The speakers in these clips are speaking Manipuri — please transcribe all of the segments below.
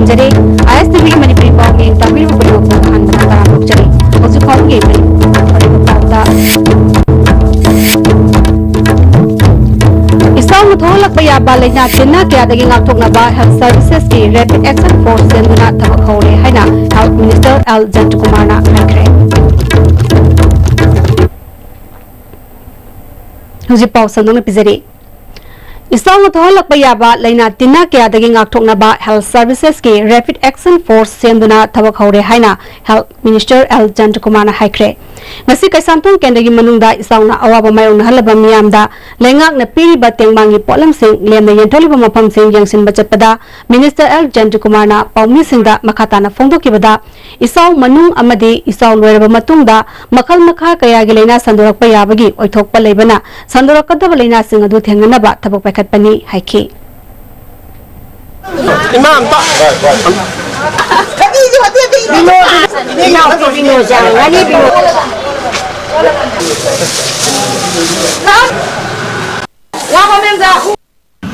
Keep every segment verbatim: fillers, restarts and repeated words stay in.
ꯖꯔꯦ꯫ ꯑꯥꯏ ꯑꯦꯁ ꯇꯤ ꯚꯤꯒꯤ ꯃꯅꯤꯄꯨꯔꯤ ꯄꯥꯎ ꯃꯤꯡ ꯇꯥꯕꯤꯔꯤꯕ ꯈꯨꯗꯤꯡꯃꯛꯄꯨ ꯑꯍꯥꯟꯕꯗ ꯇꯔꯥꯝꯅ ꯑꯣꯛꯆꯔꯤ꯫ ꯍꯧꯖꯤꯛ ꯐꯥꯎꯒꯤ ꯃꯅꯤꯄꯨꯔ ꯄꯥꯎꯗ ꯏꯁꯥꯎꯅ ꯊꯣꯛꯍꯜꯂꯛꯄ ꯌꯥꯕ ꯂꯥꯏꯅꯥ ꯇꯤꯟꯅ ꯀꯌꯥꯗꯒꯤ ꯉꯥꯛꯊꯣꯛꯅꯕ Health Servicesꯀꯤ Rapid Action Force ꯁꯦꯝꯗꯨꯅ ꯊꯕꯛ ꯍꯧꯔꯦ ꯍꯥꯏꯅ Health Minister ꯑꯦꯜ ꯖꯌꯟꯇꯀꯨꯃꯥꯔꯅ ꯍꯥꯏꯈ꯭ꯔꯦ꯫ ꯍꯧꯖꯤꯛ ꯄꯥꯎ ꯁꯟꯗꯣꯛꯅ ꯄꯤꯖꯔꯤ꯫ ꯏꯁꯥꯎꯅ ꯊꯣꯛꯍꯜꯂꯛꯄ ꯌꯥꯕ ꯂꯥꯏꯅꯥ ꯇꯤꯟꯅ ꯀꯌꯥꯗꯒꯤ ꯉꯥꯛꯊꯣꯛꯅꯕ Health Servicesꯀꯤ Rapid Action Force ꯁꯦꯝꯗꯨꯅ ꯊꯕꯛ ꯍꯧꯔꯦ ꯍꯥꯏꯅ Health Minister ꯑꯦꯜ ꯖꯌꯟꯇꯀꯨꯃꯥꯔꯅ ꯍꯥꯏꯈ꯭ꯔꯦ꯫ ꯉꯁꯤ ꯀꯩꯁꯥꯝꯊꯣꯡ ꯀꯦꯟꯗ꯭ꯔꯒꯤ ꯃꯅꯨꯡꯗ ꯏꯁꯥꯎꯅ ꯑꯋꯥꯕ ꯃꯥꯌꯣꯛꯅꯍꯜꯂꯕ ꯃꯤꯌꯥꯝꯗ ꯂꯩꯉꯥꯛꯅ ꯄꯤꯔꯤꯕ ꯇꯦꯡꯕꯥꯡꯒꯤ ꯄꯣꯠꯂꯝꯁꯤꯡ ꯂꯦꯝꯅ ꯌꯦꯟꯊꯣꯛꯂꯤꯕ ꯃꯐꯝꯁꯤꯡ ꯌꯦꯡꯁꯤꯟꯕ ꯆꯠꯄꯗ Minister ꯑꯦꯜ ꯖꯌꯟꯇꯀꯨꯃꯥꯔꯅ ꯄꯥꯎꯃꯤꯁꯤꯡꯗ ꯃꯈꯥ ꯇꯥꯅ ꯐꯣꯡꯗꯣꯛꯈꯤꯕꯗ, ꯏꯁꯥꯎ ꯃꯅꯨꯡ ꯑꯃꯗꯤ ꯏꯁꯥꯎ ꯂꯣꯏꯔꯕ ꯃꯇꯨꯡꯗ ꯃꯈꯜ ꯃꯈꯥ ꯀꯌꯥꯒꯤ ꯂꯥꯏꯅꯥ ꯁꯟꯗꯣꯔꯛꯄ ꯌꯥꯕꯒꯤ ꯑꯣꯏꯊꯣꯛꯄ ꯂꯩꯕꯅ ꯁꯟꯗꯣꯔꯛꯀꯗꯕ ꯂꯥꯏꯅꯥꯁꯤꯡ ꯑꯗꯨ ꯊꯦꯡꯅꯅꯕ ꯊꯕꯛ ꯄꯥꯏꯈꯠꯄꯅꯤ ꯍꯥꯏꯈꯤ꯫ ꯏꯃꯥ ꯑꯝꯇ꯫ ꯕꯤꯅꯣ, ꯕꯤꯅꯣ, ꯕꯤꯅꯣ ꯆꯥꯡ, ꯉꯥꯅꯤ ꯕꯤꯅꯣ꯫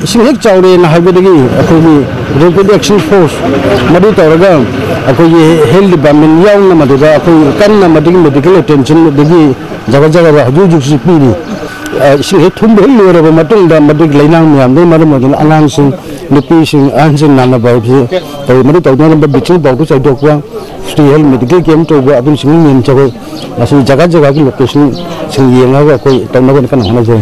ꯏꯁꯤꯡ ꯍꯦꯛ ꯆꯥꯎꯔꯦꯅ ꯍꯥꯏꯕꯗꯒꯤ ꯑꯩꯈꯣꯏꯒꯤ Rapid Action Force ꯃꯗꯨ ꯇꯧꯔꯒ ꯑꯩꯈꯣꯏꯒꯤ Health Department ꯌꯥꯎꯅ ꯃꯗꯨꯗ ꯑꯩꯈꯣꯏ ꯀꯟꯅ ꯃꯗꯨꯒꯤ medical attention ꯑꯗꯒꯤ ꯖꯒꯥ ꯖꯒꯥꯗ ꯍꯧꯖꯤꯛ ꯍꯧꯖꯤꯛꯁꯨ ꯄꯤꯔꯤ꯫ ꯑ, ꯏꯁꯤꯡ ꯍꯦꯛ ꯊꯨꯝꯕ ꯍꯦꯛ ꯂꯣꯏꯔꯕ ꯃꯇꯨꯡꯗ ꯃꯗꯨꯒꯤ ꯂꯩꯅꯥꯡ ꯃꯌꯥꯝꯗꯨꯅ ꯃꯔꯝ ꯑꯣꯏꯗꯨꯅ ꯑꯉꯥꯡꯁꯤꯡ, ꯅꯨꯄꯤꯁꯤꯡ, ꯑꯍꯟꯁꯤꯡ ꯅꯥꯅꯕ ꯍꯥꯏꯕꯁꯤ ꯇꯧꯏ꯫ ꯃꯗꯨ ꯇꯧꯗꯅꯕ bleaching powder ꯆꯥꯏꯊꯣꯛꯄ, free health medical camp ꯇꯧꯕ, ꯑꯗꯨꯅꯆꯤꯡꯕ ꯃꯌꯥꯝꯁꯦ ꯑꯩꯈꯣꯏ ꯉꯁꯤ ꯖꯒꯥ ꯖꯒꯥꯒꯤ locationꯁꯤꯡ ꯌꯦꯡꯉꯒ ꯑꯩꯈꯣꯏ ꯇꯧꯅꯕ ꯀꯟꯅ ꯍꯣꯠꯅꯖꯔꯤ꯫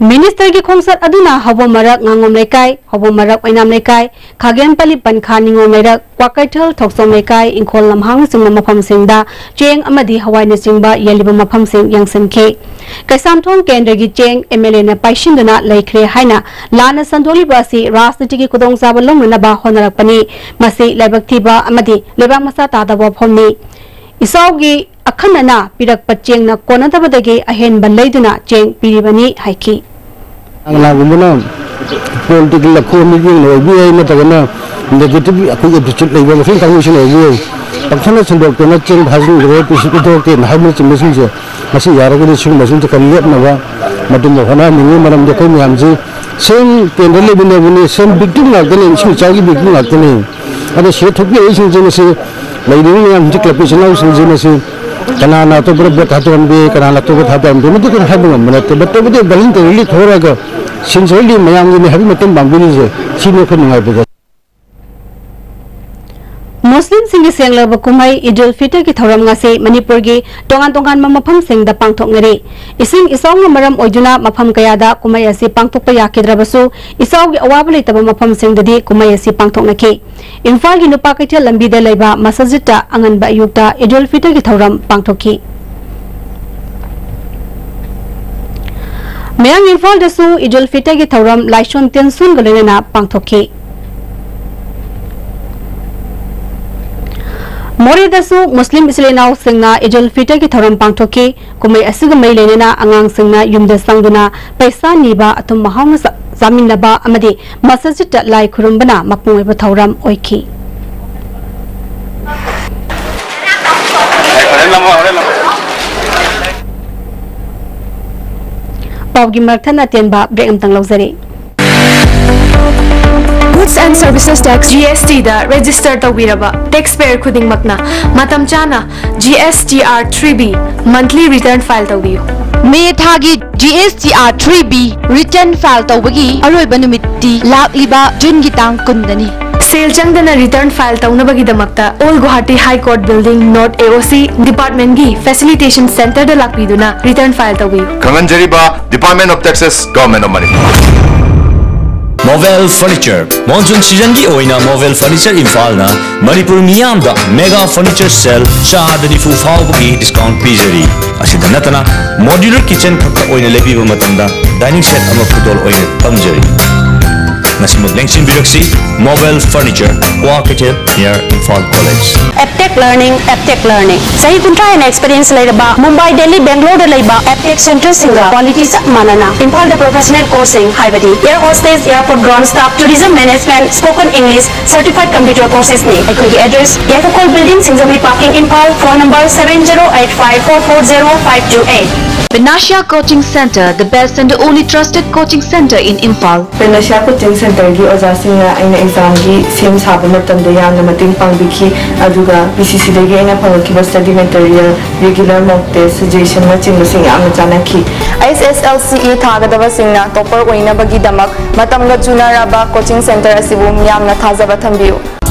Ministerꯒꯤ ꯈꯣꯡꯆꯠ ꯑꯗꯨꯅ ꯍꯧꯕ ꯃꯔꯛ ꯉꯥꯉꯣꯝ ꯂꯩꯀꯥꯏ, ꯍꯧꯕ ꯃꯔꯛ ꯑꯣꯏꯅꯥꯝ ꯂꯩꯀꯥꯏ, ꯈꯥꯒꯦꯝꯄꯜꯂꯤ ꯄꯟꯈꯥ ꯅꯤꯉꯣꯝ ꯂꯩꯔꯛ, ꯀ꯭ꯋꯥꯀꯩꯊꯦꯜ ꯊꯣꯛꯆꯣꯝ ꯂꯩꯀꯥꯏ, ꯏꯪꯈꯣꯜ ꯂꯝꯍꯥꯡꯅꯆꯤꯡꯕ ꯃꯐꯝꯁꯤꯡꯗ ꯆꯦꯡ ꯑꯃꯗꯤ ꯍꯋꯥꯏꯅꯆꯤꯡꯕ ꯌꯦꯜꯂꯤꯕ ꯃꯐꯝꯁꯤꯡ ꯌꯦꯡꯁꯤꯟꯈꯤ꯫ ꯀꯩꯁꯥꯝꯊꯣꯡ ꯀꯦꯟꯗ꯭ꯔꯒꯤ ꯆꯦꯡ MLAꯅ ꯄꯥꯏꯁꯤꯟꯗꯨꯅ ꯂꯩꯈ꯭ꯔꯦ ꯍꯥꯏꯅ ꯂꯥꯟꯅ ꯁꯟꯗꯣꯛꯂꯤꯕ ꯑꯁꯤ ꯔꯥꯖꯅꯤꯇꯤꯒꯤ ꯈꯨꯗꯣꯡꯆꯥꯕ ꯂꯧꯅꯅꯕ ꯍꯣꯠꯅꯔꯛꯄꯅꯤ꯫ ꯃꯁꯤ ꯂꯥꯏꯕꯛ ꯊꯤꯕ ꯑꯃꯗꯤ ꯂꯩꯕꯥꯛ ꯃꯆꯥ ꯇꯥꯗꯕ ꯋꯥꯐꯝꯅꯤ꯫ ꯏꯁꯥꯎꯒꯤ ꯑꯈꯟꯅꯅ ꯄꯤꯔꯛꯄ ꯆꯦꯡꯅ ꯀꯣꯟꯅꯗꯕꯗꯒꯤ ꯑꯍꯦꯟꯕ ꯂꯩꯗꯨꯅ ꯆꯦꯡ ꯄꯤꯔꯤꯕꯅꯤ ꯍꯥꯏꯈꯤ꯫ ꯀꯅꯥꯒꯨꯝꯕꯅ political ꯑꯈꯨꯕ ꯃꯤꯠꯌꯦꯡꯅ ꯑꯣꯏꯕ ꯌꯥꯏ, ꯅꯠꯇ꯭ꯔꯒꯅ ꯅꯦꯒꯦꯇꯤꯚ ꯑꯩꯈꯣꯏꯒꯤ ꯑꯦꯇꯤꯆꯨꯠ ꯂꯩꯕ ꯃꯈꯜ ꯀꯥꯡꯕꯨꯁꯤꯅ ꯑꯣꯏꯕ ꯌꯥꯏ꯫ ꯄꯪꯁꯥꯟꯅ ꯁꯟꯗꯣꯛꯇꯅ ꯆꯦꯡ ꯊꯥꯖꯤꯟꯈ꯭ꯔꯦ, ꯄꯩꯁꯥ ꯄꯤꯊꯣꯛꯇꯦ ꯍꯥꯏꯕꯅꯆꯤꯡꯕꯁꯤꯡꯁꯦ, ꯃꯁꯤ ꯌꯥꯔꯒꯗꯤ ꯁꯤꯒꯨꯝꯕꯁꯤꯡꯁꯦ ꯈꯔ ꯂꯦꯞꯅꯕ ꯃꯗꯨꯃ ꯍꯣꯠꯅꯍꯟꯅꯤꯡꯉꯤ꯫ ꯃꯔꯝꯗꯤ ꯑꯩꯈꯣꯏ ꯃꯌꯥꯝꯁꯤ ꯁꯦꯝ ꯀꯦꯟꯗ꯭ꯔ ꯂꯩꯃꯤꯟꯅꯕꯅꯤ, ꯁꯦꯝ ꯕꯤꯛꯇꯤꯝ ꯉꯥꯛꯇꯅꯤ, ꯏꯁꯤꯡ ꯏꯆꯥꯎꯒꯤ ꯕꯤꯛꯇꯤꯝ ꯉꯥꯛꯇꯅꯤ꯫ ꯑꯗꯣ ꯁꯤꯗ ꯊꯣꯛꯄꯤꯔꯛꯏꯁꯤꯡꯁꯦ ꯃꯁꯤ ꯂꯩꯔꯤꯕ ꯃꯌꯥꯝꯁꯤ, ꯀ꯭ꯂꯕꯀꯤ ꯏꯆꯤꯜ ꯏꯅꯥꯎꯁꯤꯡꯁꯦ ꯃꯁꯤ ꯀꯅꯥꯅ ꯑꯇꯣꯞꯄꯗ ꯚꯣꯠ ꯊꯥꯗꯔꯝꯗꯦ, ꯀꯅꯥꯅ ꯑꯇꯣꯞꯄ ꯊꯥꯗꯔꯝꯗꯦ, ꯃꯗꯨ ꯀꯔꯤ ꯍꯥꯏꯕ ꯉꯝꯕ ꯅꯠꯇꯦ꯫ ꯕꯠ ꯇꯧꯕꯗꯤ ꯚꯣꯂꯨꯟꯇꯔꯤꯂꯤ ꯊꯣꯛꯑꯒ ꯁꯤꯟꯁꯔꯂꯤ ꯃꯌꯥꯝꯒꯤꯅꯤ ꯍꯥꯏꯕꯒꯤ ꯃꯇꯦꯡ ꯄꯥꯡꯕꯤꯔꯤꯁꯦ, ꯁꯤꯅꯤ ꯑꯩꯈꯣꯏ ꯅꯨꯡꯉꯥꯏꯕꯗ꯫ ꯃꯨꯁꯂꯤꯝꯁꯤꯡꯒꯤ ꯁꯦꯡꯂꯕ ꯀꯨꯝꯍꯩ ꯏꯗꯨꯜ ꯐꯤꯇꯔꯒꯤ ꯊꯧꯔꯝ ꯉꯁꯤ ꯃꯅꯤꯄꯨꯔꯒꯤ ꯇꯣꯉꯥꯟ ꯇꯣꯉꯥꯟꯕ ꯃꯐꯝꯁꯤꯡꯗ ꯄꯥꯡꯊꯣꯛꯅꯔꯤ꯫ ꯏꯁꯤꯡ ꯏꯆꯥꯎꯅ ꯃꯔꯝ ꯑꯣꯏꯗꯨꯅ ꯃꯐꯝ ꯀꯌꯥꯗ ꯀꯨꯝꯍꯩ ꯑꯁꯤ ꯄꯥꯡꯊꯣꯛꯄ ꯌꯥꯈꯤꯗ꯭ꯔꯕꯁꯨ, ꯏꯆꯥꯎꯒꯤ ꯑꯋꯥꯕ ꯂꯩꯇꯕ ꯃꯐꯝꯁꯤꯡꯗꯗꯤ ꯀꯨꯝꯍꯩ ꯑꯁꯤ ꯄꯥꯡꯊꯣꯛꯅꯈꯤ꯫ ꯏꯝꯐꯥꯜꯒꯤ ꯅꯨꯄꯥ ꯀꯩꯊꯦꯜ ꯂꯝꯕꯤꯗ ꯂꯩꯕ ꯃꯁꯖꯤꯗꯇ ꯑꯉꯟꯕ ꯑꯌꯨꯛꯇ ꯏꯗꯨꯜ ꯐꯤꯇꯔꯒꯤ ꯊꯧꯔꯝ ꯄꯥꯡꯊꯣꯛꯈꯤ꯫ ꯃꯌꯥꯡ ꯏꯝꯐꯥꯜꯗꯁꯨ ꯏꯗꯨꯜ ꯐꯤꯇꯔꯒꯤ ꯊꯧꯔꯝ ꯂꯥꯏꯁꯣꯟ ꯇꯤꯟꯁꯣꯟꯒ ꯂꯣꯏꯅꯅ ꯄꯥꯡꯊꯣꯛꯈꯤ꯫ ꯃꯣꯔꯦꯗꯁꯨ ꯃꯨꯁꯂꯤꯝ ꯏꯆꯤꯜ ꯏꯅꯥꯎꯁꯤꯡꯅ ꯏꯗꯨꯜ ꯐꯤꯇꯔꯒꯤ ꯊꯧꯔꯝ ꯄꯥꯡꯊꯣꯛꯈꯤ꯫ ꯀꯨꯝꯍꯩ ꯑꯁꯤꯒ ꯃꯔꯤ ꯂꯩꯅꯅ ꯑꯉꯥꯡꯁꯤꯡꯅ ꯌꯨꯝꯗ ꯆꯪꯗꯨꯅ ꯄꯩꯁꯥ ꯅꯤꯕ, ꯑꯊꯨꯝ ꯑꯍꯥꯎꯅ ꯆꯥ-, ꯆꯥꯃꯤꯟꯅꯕ ꯑꯃꯗꯤ ꯃꯁꯖꯤꯗꯇ ꯂꯥꯏ ꯈꯨꯔꯨꯝꯕꯅ ꯃꯄꯨꯡ ꯑꯣꯏꯕ ꯊꯧꯔꯝ ꯑꯣꯏꯈꯤ꯫ ꯄꯥꯎꯒꯤ ꯃꯔꯛ ꯊꯠꯅ ꯑꯇꯦꯟꯕ ꯕ꯭ꯔꯦꯛ ꯑꯃꯇꯪ ꯂꯧꯖꯔꯤ꯫ Goods and Services Tax, G S T, the register ꯇꯧꯕꯤꯔꯕ ꯇꯦꯛꯁ ꯄꯦꯌꯔ ꯈꯨꯗꯤꯡꯃꯛꯅ ꯃꯇꯝ ꯆꯥꯅ G S T R three B monthly return file ꯇꯧꯕꯤꯌꯨ꯫ ꯃꯦ ꯊꯥꯒꯤ G S T R three B return file ꯇꯧꯕꯒꯤ ꯑꯔꯣꯏꯕ ꯅꯨꯃꯤꯠꯇꯤ ꯂꯥꯛꯂꯤꯕ ꯖꯨꯟꯒꯤ ꯇꯥꯡ ꯀꯨꯟꯗꯅꯤ꯫ ꯁꯦꯜ ꯆꯪꯗꯅ ꯔꯤꯇꯔꯟ ꯐꯥꯏꯜ ꯇꯧꯅꯕꯒꯤꯗꯃꯛꯇ Old Guwahati High Court Building, North A O C Department ꯀꯤ Facilitation Centre ꯗ ꯂꯥꯛꯄꯤꯗꯨꯅ ꯔꯤꯇꯔꯟ ꯐꯥꯏꯜ ꯇꯧꯕꯤꯌꯨ꯫ ꯈꯪꯍꯟꯖꯔꯤꯕ Department of Taxes, Government of Manipur꯫ Mobile furniture. Monsoon ꯁꯤꯖꯟꯒꯤ ꯑꯣꯏꯅ ꯃꯣꯕꯦꯜ ꯐꯔꯅꯤꯆꯔ ꯏꯝꯐꯥꯜꯅ ꯃꯅꯤꯄꯨꯔ ꯃꯤꯌꯥꯝꯗ ꯃꯦꯒꯥ ꯐꯔꯅꯤꯆꯔ ꯁꯦꯜ ꯆꯥꯗ ꯅꯤꯐꯨ ꯐꯥꯎꯕꯒꯤ ꯗꯤꯁꯀꯥꯎꯟꯠ ꯄꯤꯖꯔꯤ꯫ ꯑꯁꯤꯗ ꯅꯠꯇꯅ, ꯃꯣꯗ꯭ꯌꯨꯂꯔ ꯀꯤꯆꯟ ꯈꯛꯇ ꯑꯣꯏꯅ ꯂꯩꯕꯤꯕ ꯃꯇꯝꯗ ꯗꯥꯏꯅꯤꯡ ꯁꯦꯠ ꯑꯃ ꯈꯨꯗꯣꯜ ꯑꯣꯏꯅ ꯇꯝꯖꯔꯤ꯫ ꯉꯁꯤꯃꯛ ꯂꯦꯡꯁꯤꯟꯕꯤꯔꯛꯁꯤ꯫ Mobile Furniture, Kwakeithel, near Imphal College꯫ Aptech learning Aptech learning ꯆꯍꯤ ꯀꯨꯟꯊ꯭ꯔꯥ ꯍꯦꯟꯅ ꯑꯦꯛꯁꯄꯤꯔꯤꯌꯦꯟꯁ ꯂꯩꯔꯕ ꯃꯨꯝꯕꯥꯏ, ꯗꯦꯜꯂꯤ, ꯕꯦꯡꯒ꯭ꯂꯣꯔꯗ ꯂꯩꯕ ꯑꯦꯞꯇꯦꯛ ꯁꯦꯟꯇꯔꯁꯤꯡꯒ ꯀ꯭ꯋꯥꯂꯤꯇꯤ ꯆꯞ ꯃꯥꯟꯅꯅ ꯏꯝꯐꯥꯜꯗ ꯄ꯭ꯔꯣꯐꯦꯁꯅꯦꯜ ꯀꯣꯔꯁꯁꯤꯡ ꯍꯥꯏꯕꯗꯤ air hostess, airport ground staff, tourism management, spoken English, certified computer courses ꯅꯤ꯫ ꯑꯩꯈꯣꯏꯒꯤ address Yaiphakhol building, Singjamei parking, Imphal. Phone number seven zero eight five four four zero five two eight꯫ Panacea Coaching Center, the best and the only trusted coaching center in Imphal. Panacea Coaching Centerꯒꯤ ꯑꯣꯖꯥꯁꯤꯡꯅ ꯑꯩꯅ ꯑꯦꯛꯖꯥꯝꯒꯤ ꯁꯦꯝ ꯁꯥꯕ ꯃꯇꯝꯗ ꯌꯥꯝꯅ ꯃꯇꯦꯡ ꯄꯥꯡꯕꯤꯈꯤ, ꯑꯗꯨꯒ ꯄꯤ ꯁꯤ ꯁꯤꯗꯒꯤ ꯑꯩꯅ ꯐꯪꯂꯛꯈꯤꯕ ꯁ꯭ꯇꯗꯤ ꯃꯦꯇꯔꯤꯌꯦꯜ, ꯔꯤꯒꯨꯂꯔ ꯃꯣꯛ ꯇꯦꯁ, ꯁꯖꯦꯁꯟꯅꯆꯤꯡꯕꯁꯤꯡ ꯌꯥꯝꯅ ꯆꯥꯟꯅꯈꯤ꯫ ꯑꯩꯆ ꯑꯦꯁ ꯑꯦꯜ ꯁꯤ ꯏ ꯊꯥꯒꯗꯕꯁꯤꯡꯅ ꯇꯣꯄꯔ ꯑꯣꯏꯅꯕꯒꯤꯗꯃꯛ ꯃꯇꯝꯒ ꯆꯨꯅꯔꯕ ꯀꯣꯆꯤꯡ ꯁꯦꯟꯇꯔ ꯑꯁꯤꯕꯨ ꯃꯤꯌꯥꯝꯅ ꯊꯥꯖꯕ ꯊꯝꯕꯤꯌꯨ꯫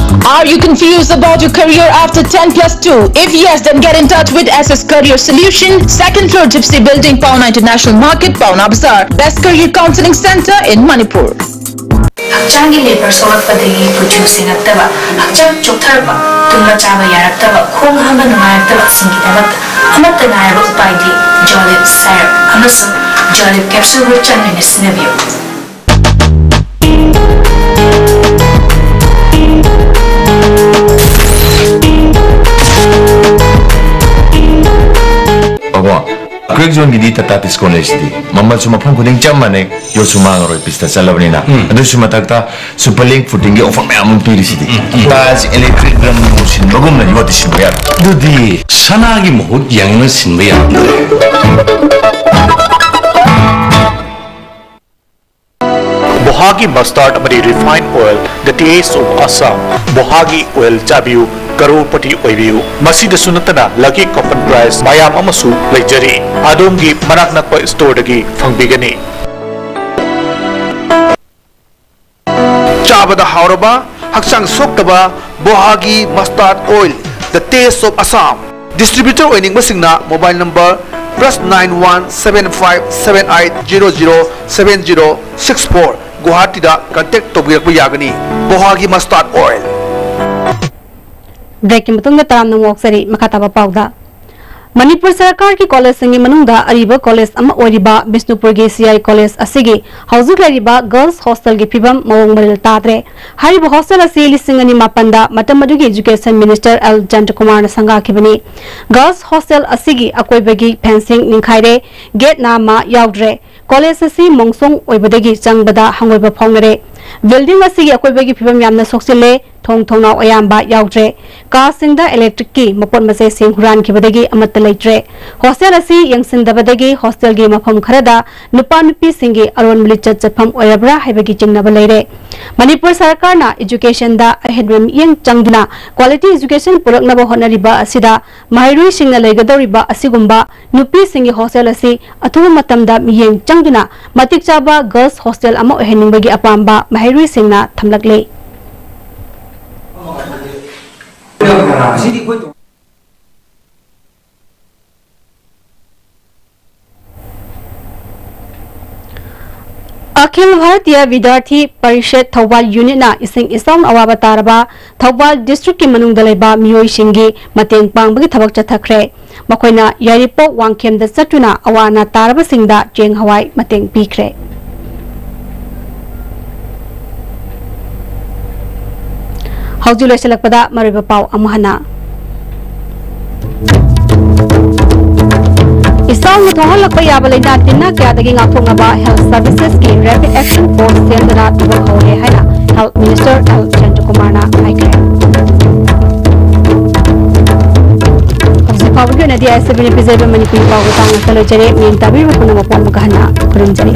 Are you confused about your career after ten plus two? If yes, then get in touch with S S Career Solution, second floor Gypsy Building, Paona International Market, Paona Bazaar. Best career counseling center in Manipur. ꯍꯛꯆꯥꯡꯒꯤ ꯂꯦꯕꯔ ꯁꯣꯛꯂꯛꯄꯗꯒꯤ ꯄꯨꯛꯆꯦꯜ ꯁꯦꯡꯉꯛꯇꯕ, ꯍꯛꯆꯥꯡ ꯆꯣꯛꯊꯔꯛꯄ, ꯇꯨꯝꯕ ꯆꯥꯕ ꯌꯥꯔꯛꯇꯕ, ꯈꯣꯡ ꯍꯥꯝꯕ ꯅꯨꯡꯉꯥꯏꯔꯛꯇꯕꯁꯤꯡꯒꯤꯗꯃꯛꯇ ꯑꯃꯠꯇ ꯉꯥꯏꯔꯕ ꯎꯄꯥꯏꯗꯤ ꯖꯣꯂꯤꯞ ꯁꯥꯏꯔꯞ ꯑꯃꯁꯨꯡ ꯖꯣꯂꯤꯞ ꯀꯦꯞꯁꯨꯜꯕꯨ ꯆꯥꯡ ꯅꯥꯏꯅ ꯁꯤꯖꯤꯟꯅꯕꯤꯌꯨ꯫ ꯕꯕꯥ, ꯀ꯭ꯔꯦꯛ ꯖꯣꯟꯒꯤꯗꯤ ꯇꯥꯇꯥ ꯇꯤꯁꯀꯣꯟ ꯂꯩꯁꯤꯗꯤ꯫ ꯃꯃꯜꯁꯨ ꯃꯐꯝ ꯈꯨꯗꯤꯡ ꯆꯞ ꯃꯥꯟꯅꯩ, ꯌꯣꯠꯁꯨ ꯃꯥꯡꯉꯔꯣꯏ, ꯄꯤꯁꯇ ꯆꯠꯂꯕꯅꯤꯅ꯫ ꯑꯗꯨꯁꯨ ꯃꯊꯛꯇ ꯁꯨꯄꯔ ꯂꯤꯡ ꯐꯨꯇꯤꯡꯒꯤ ꯑꯣꯐꯔ ꯃꯌꯥꯝ ꯑꯃ ꯄꯤꯔꯤꯁꯤꯗꯤ꯫ ꯇꯥꯏꯜꯁ ꯏꯂꯦꯛꯇ꯭ꯔꯤꯛ ꯔꯪ ꯁꯤꯟꯕꯒꯨꯝꯅ ꯌꯣꯠꯇꯤ ꯁꯤꯟꯕ ꯌꯥꯔꯣꯏ꯫ ꯑꯗꯨꯗꯤ ꯁꯅꯥꯒꯤ ꯃꯍꯨꯠ ꯌꯦꯡꯉꯒ ꯁꯤꯟꯕ ꯌꯥꯔꯝꯗ꯭ꯔꯦ꯫ ꯕꯣꯍꯥꯒꯤ ꯃꯁꯇꯥꯔꯗ ꯑꯃꯗꯤ refine oil, The Taste of Assam꯫ ꯕꯣꯍꯥꯒꯤ ꯑꯣꯏꯜ ꯆꯥꯕꯤꯌꯨ, ꯀꯔꯣꯔꯄꯇꯤ ꯑꯣꯏꯕꯤꯌꯨ꯫ ꯃꯁꯤꯗꯁꯨ ꯅꯠꯇꯅ ꯂꯛꯀꯤ ꯀꯣꯄꯟ ꯄ꯭ꯔꯥꯏꯖ ꯃꯌꯥꯝ ꯑꯃꯁꯨ ꯂꯩꯖꯔꯤ꯫ ꯑꯗꯣꯝꯒꯤ ꯃꯅꯥꯛ ꯅꯛꯄ ꯁ꯭ꯇꯣꯔꯗꯒꯤ ꯐꯪꯕꯤꯒꯅꯤ꯫ ꯆꯥꯕꯗ ꯍꯥꯎꯔꯕ, ꯍꯛꯆꯥꯡ ꯁꯣꯛꯇꯕ ꯕꯣꯍꯥꯒꯤ mustard oil, The Taste of Assam꯫ Distributor ꯑꯣꯏꯅꯤꯡꯕꯁꯤꯡꯅ mobile number plus nine one seven five seven eight zero zero seven zero six four, ꯒꯨꯋꯥꯍꯥꯇꯤꯗ ꯀꯟꯇꯦꯛ ꯇꯧꯕꯤꯔꯛꯄ ꯌꯥꯒꯅꯤ꯫ ꯕꯣꯍꯥꯒꯤ ꯃꯁꯇꯥꯔꯗ ꯑꯣꯏꯜ꯫ ꯕ꯭ꯔꯦꯛꯀꯤ ꯃꯇꯨꯡꯗ ꯇꯔꯥꯝꯅ ꯑꯃꯨꯛ ꯑꯣꯛꯆꯔꯤ꯫ ꯃꯈꯥ ꯇꯥꯕ ꯄꯥꯎꯗ, ꯃꯅꯤꯄꯨꯔ ꯁꯔꯀꯥꯔꯒꯤ ꯀꯣꯂꯦꯖꯁꯤꯡꯒꯤ ꯃꯅꯨꯡꯗ ꯑꯔꯤꯕ ꯀꯣꯂꯦꯖ ꯑꯃ ꯑꯣꯏꯔꯤꯕ ꯕꯤꯁꯅꯨꯄꯨꯔꯒꯤ ꯁꯤ ꯑꯥꯏ ꯀꯣꯂꯦꯖ ꯑꯁꯤꯒꯤ ꯍꯧꯖꯤꯛ ꯂꯩꯔꯤꯕ ꯒꯔꯜꯁ ꯍꯣꯁꯇꯦꯜꯒꯤ ꯐꯤꯕꯝ ꯃꯑꯣꯡ ꯃꯔꯤꯜ ꯇꯥꯗ꯭ꯔꯦ꯫ ꯍꯥꯏꯔꯤꯕ ꯍꯣꯁꯇꯦꯜ ꯑꯁꯤ ꯂꯤꯁꯤꯡ ꯑꯅꯤ ꯃꯥꯄꯟꯗ ꯃꯇꯝ ꯑꯗꯨꯒꯤ ꯏꯖꯨꯀꯦꯁꯟ ꯃꯤꯅꯤꯁꯇꯔ ꯑꯦꯜ ꯖꯌꯟꯇꯀꯨꯃꯥꯔꯅ ꯁꯪꯒꯥꯈꯤꯕꯅꯤ꯫ ꯒꯔꯜꯁ ꯍꯣꯁꯇꯦꯜ ꯑꯁꯤꯒꯤ ꯑꯀꯣꯏꯕꯒꯤ ꯐꯦꯟꯁꯤꯡ ꯅꯤꯡꯈꯥꯏꯔꯦ, ꯒꯦꯠ ꯅꯥꯝꯃ ꯌꯥꯎꯗ꯭ꯔꯦ꯫ ꯀꯣꯂꯦꯖ ꯑꯁꯤ ꯃꯣꯡꯁꯣꯡ ꯑꯣꯏꯕꯗꯒꯤ ꯆꯪꯕꯗ ꯍꯪꯒꯣꯏꯕ ꯐꯥꯎꯅꯔꯦ꯫ ꯕꯤꯜꯗꯤꯡ ꯑꯁꯤꯒꯤ ꯑꯀꯣꯏꯕꯒꯤ ꯐꯤꯕꯝ ꯌꯥꯝꯅ ꯁꯣꯛꯆꯤꯜꯂꯦ꯫ ꯊꯣꯡ ꯊꯣꯡꯅꯥꯎ ꯑꯌꯥꯝꯕ ꯌꯥꯎꯗ꯭ꯔꯦ꯫ ꯀꯥꯁꯤꯡꯗ ꯏꯂꯦꯛꯇ꯭ꯔꯤꯛꯀꯤ ꯃꯄꯣꯠ ꯃꯆꯩꯁꯤꯡ ꯍꯨꯔꯥꯟꯈꯤꯕꯗꯒꯤ ꯑꯃꯠꯇ ꯂꯩꯇ꯭ꯔꯦ꯫ ꯍꯣꯁꯇꯦꯜ ꯑꯁꯤ ꯌꯦꯡꯁꯤꯟꯗꯕꯗꯒꯤ ꯍꯣꯁꯇꯦꯜꯒꯤ ꯃꯐꯝ ꯈꯔꯗ ꯅꯨꯄꯥ ꯅꯨꯄꯤꯁꯤꯡꯒꯤ ꯑꯔꯣꯟꯕ ꯂꯤꯆꯠ ꯆꯠꯐꯝ ꯑꯣꯏꯔꯕ꯭ꯔꯥ ꯍꯥꯏꯕꯒꯤ ꯆꯤꯡꯅꯕ ꯂꯩꯔꯦ꯫ ꯃꯅꯤꯄꯨꯔ ꯁꯔꯀꯥꯔꯅ ꯏꯖꯨꯀꯦꯁꯟꯗ ꯑꯍꯦꯟꯕ ꯃꯤꯠꯌꯦꯡ ꯆꯪꯗꯨꯅ ꯀ꯭ꯋꯥꯂꯤꯇꯤ ꯏꯖꯨꯀꯦꯁꯟ ꯄꯨꯔꯛꯅꯕ ꯍꯣꯠꯅꯔꯤꯕ ꯑꯁꯤꯗ ꯃꯍꯩꯔꯣꯏꯁꯤꯡꯅ ꯂꯩꯒꯗꯧꯔꯤꯕ ꯑꯁꯤꯒꯨꯝꯕ ꯅꯨꯄꯤꯁꯤꯡꯒꯤ ꯍꯣꯁꯇꯦꯜ ꯑꯁꯤ ꯑꯊꯨꯕ ꯃꯇꯝꯗ ꯃꯤꯠꯌꯦꯡ ꯆꯪꯗꯨꯅ ꯃꯇꯤꯛ ꯆꯥꯕ ꯒꯔꯜꯁ ꯍꯣꯁꯇꯦꯜ ꯑꯃ ꯑꯣꯏꯍꯟꯅꯤꯡꯕꯒꯤ ꯑꯄꯥꯝꯕ ꯃꯍꯩꯔꯣꯏꯁꯤꯡꯅ ꯊꯝꯂꯛꯂꯤ꯫ ꯑꯈꯤꯜ ꯚꯥꯔꯇꯤꯌ ꯕꯤꯗ꯭ꯌꯥꯔꯊꯤ ꯄꯔꯤꯁꯠ ꯊꯧꯕꯥꯜ ꯌꯨꯅꯤꯠꯅ ꯏꯁꯤꯡ ꯏꯆꯥꯎꯅ ꯑꯋꯥꯕ ꯇꯥꯔꯕ ꯊꯧꯕꯥꯜ ꯗꯤꯁꯇ꯭ꯔꯤꯛꯀꯤ ꯃꯅꯨꯡꯗ ꯂꯩꯕ ꯃꯤꯑꯣꯏꯁꯤꯡꯒꯤ ꯃꯇꯦꯡ ꯄꯥꯡꯕꯒꯤ ꯊꯕꯛ ꯆꯠꯊꯈ꯭ꯔꯦ꯫ ꯃꯈꯣꯏꯅ ꯌꯥꯏꯔꯤꯄꯣꯛ ꯋꯥꯡꯈꯦꯝꯗ ꯆꯠꯇꯨꯅ ꯑꯋꯥ ꯑꯅꯥ ꯇꯥꯔꯕꯁꯤꯡꯗ ꯆꯦꯡ ꯍꯋꯥꯏ ꯃꯇꯦꯡ ꯄꯤꯈ꯭ꯔꯦ꯫ ꯍꯧꯖꯤꯛ ꯂꯣꯏꯁꯤꯜꯂꯛꯄꯗ ꯃꯔꯨꯑꯣꯏꯕ ꯄꯥꯎ ꯑꯃꯨꯛ ꯍꯟꯅ꯫ ꯏꯆꯥꯎꯅ ꯊꯣꯛꯍꯜꯂꯛꯄ ꯌꯥꯕ ꯂꯥꯏꯅꯥ ꯇꯤꯟꯅ ꯀꯌꯥꯗꯒꯤ ꯉꯥꯛꯊꯣꯛꯅꯕ health servicesꯀꯤ rapid action force ꯁꯦꯝꯗꯨꯅ ꯊꯕꯛ ꯍꯧꯔꯦ ꯍꯥꯏꯅ health minister ꯑꯦꯜ ꯖꯌꯟꯇꯀꯨꯃꯥꯔꯅ ꯍꯥꯏꯈ꯭ꯔꯦ꯫ ꯍꯧꯖꯤꯛ ꯐꯥꯎꯕꯒꯤ ꯑꯣꯏꯅꯗꯤ ꯑꯥꯏ ꯑꯦꯁ ꯁꯤ ꯕꯤꯅ ꯄꯤꯖꯔꯤꯕ ꯃꯅꯤꯄꯨꯔꯤ ꯄꯥꯎꯒꯤ ꯇꯥꯡ ꯑꯁꯤꯗ ꯂꯣꯏꯖꯔꯦ꯫ ꯃꯤꯠꯌꯦꯡ ꯇꯥꯕꯤꯔꯤꯕ ꯄꯨꯝꯅꯃꯛꯄꯨ ꯑꯃꯨꯛꯀ ꯍꯟꯅ ꯈꯨꯔꯨꯝꯖꯔꯤ꯫